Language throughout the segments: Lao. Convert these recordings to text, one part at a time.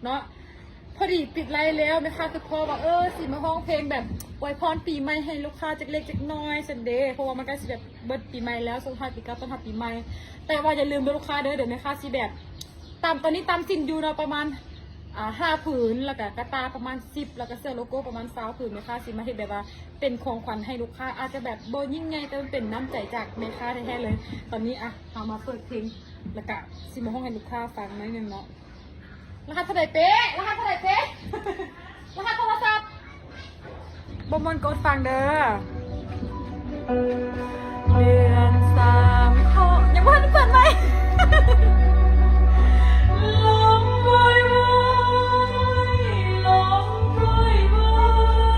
ເນາະ. ພໍດີປິດໄລແລ້ວ ແມ່ຄ້າຄືພໍວ່າ ເອີ ຊິມາຮ້ອງເພງແບບອວຍພອນປີໃໝ່ໃຫ້ລູກຄ້າຈັກເລັກຈັກນ້ອຍຊັ້ນເດ ເພາະວ່າມັນໃກ້ຊິແບບເບິດປີໃໝ່ແລ້ວ ສົ່ງທ້າຍປີເກົ່າຕ້ອນຮັບປີໃໝ່. ແຕ່ວ່າຢ່າລືມເດີລູກຄ້າເດີ ດຽວແມ່ຄ້າຊິແບບ ຕາມ ຕອນນີ້ຕາມສິ້ນຢູ່ເນາະ ປະມານ ອ່າ ຫ້າຜືນ ແລ້ວກະກະຕ່າປະມານສິບ ແລ້ວກະເສື້ອໂລໂກ້ປະມານຊາວຜືນ. ແມ່ຄ້າຊິມາເຮັດແບບວ່າເປັນຂອງຂວັນໃຫ້ລູກຄ້າ ອາດຈະແບບບໍ່ຍິ່ງໃຫຍ່ ແຕ່ມັນເປັນນ້ຳໃຈຈາກແມ່ຄ້າແທ້ໆເລີຍ. ຕອນນີ້ ອ່ະ ເຮົາມາເປີດເພງ ແລ້ວກະຊິມາຮ້ອງໃຫ້ລູກຄ້າຟັງໜ້ອຍໜຶ່ງເນາະ. ລະຫັດເທົ່າໃດເປະ? ລະຫັດເທົ່າໃດເປະ? ລະຫັດໂທລະສັບ. ບໍ່ມ່ວນກໍອົດຟັງເດີ. ເດືອນສາມເຄາະ ຍັງບໍ່ທັນໄດ້ເປີດໄມ. ລົມໂວຍໂວຍ ລົມໂວຍໂວ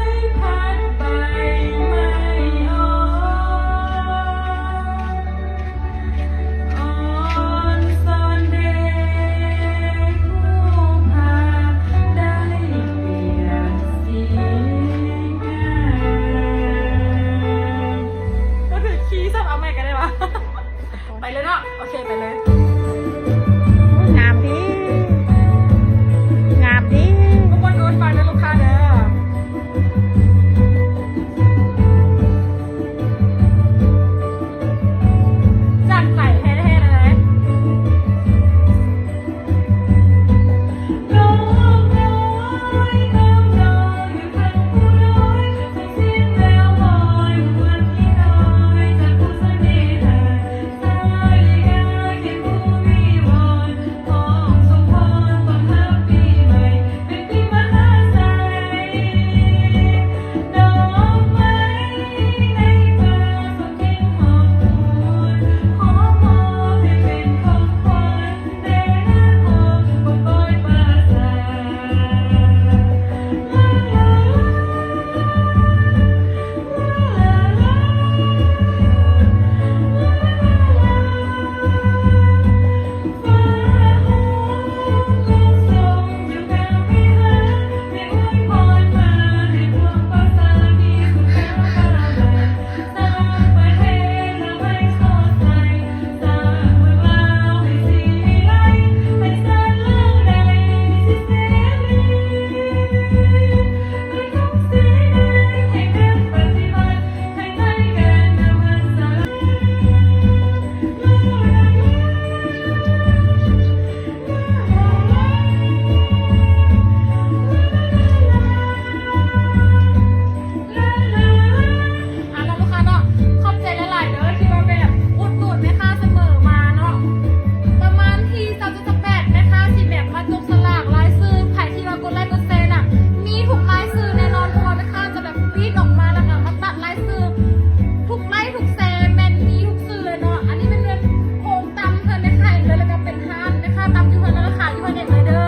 ຍ ພັດໃບໄມ້ອອກ ອ່ອນຊອນເດ ຜູ້ພາໄດ້ປ່ຽນສີງາມ. ບໍ່ຖືກຄີຊ້ຳ ເອົາໃໝ່ກໍໄດ້ວະ. ໄປເລີຍເນາະ. ໂອເຄ ໄປເລີຍ. ງາມດີ ງາມດີ. ທຸກຄົນກໍຟັງເດີລູກຄ້າເດີ. ຈາກໃຈແທ້ໆເລີຍ. ອ່າ ເນາະ ລູກຄ້າເນາະ ຂອບໃຈຫຼາຍໆເດີ ທີ່ວ່າແບບອຸດໜູນແມ່ຄ້າສະເໝີມາເນາະ. ປະມານທີສາມສິບແປດ ແມ່ຄ້າຊິແບບມາຈັບສະຫຼາກລາຍຊື່ ໃຜທີ່ວ່າກົດໄລກົດແຊນະ ມີທຸກລາຍຊື່ແນ່ນອນ ເພາະວ່າແມ່ຄ້າຈະແບບປຣິ້ນອອກມາ ແລ້ວກໍມາຕັດລາຍຊື່ ທຸກໄລທຸກແຊແມ່ນມີທຸກຊື່ເລີຍເນາະ. ອັນນີ້ແມ່ນແບບໂຮງຕຳເຮືອນແມ່ຄ້າເອງເລີຍ ແລ້ວກໍເປັນຮ້ານແມ່ຄ້າຕຳຢູ່ເຮືອນ ແລ້ວກໍຂາຍຢູ່ເຮືອນເອງເລີຍເດີ.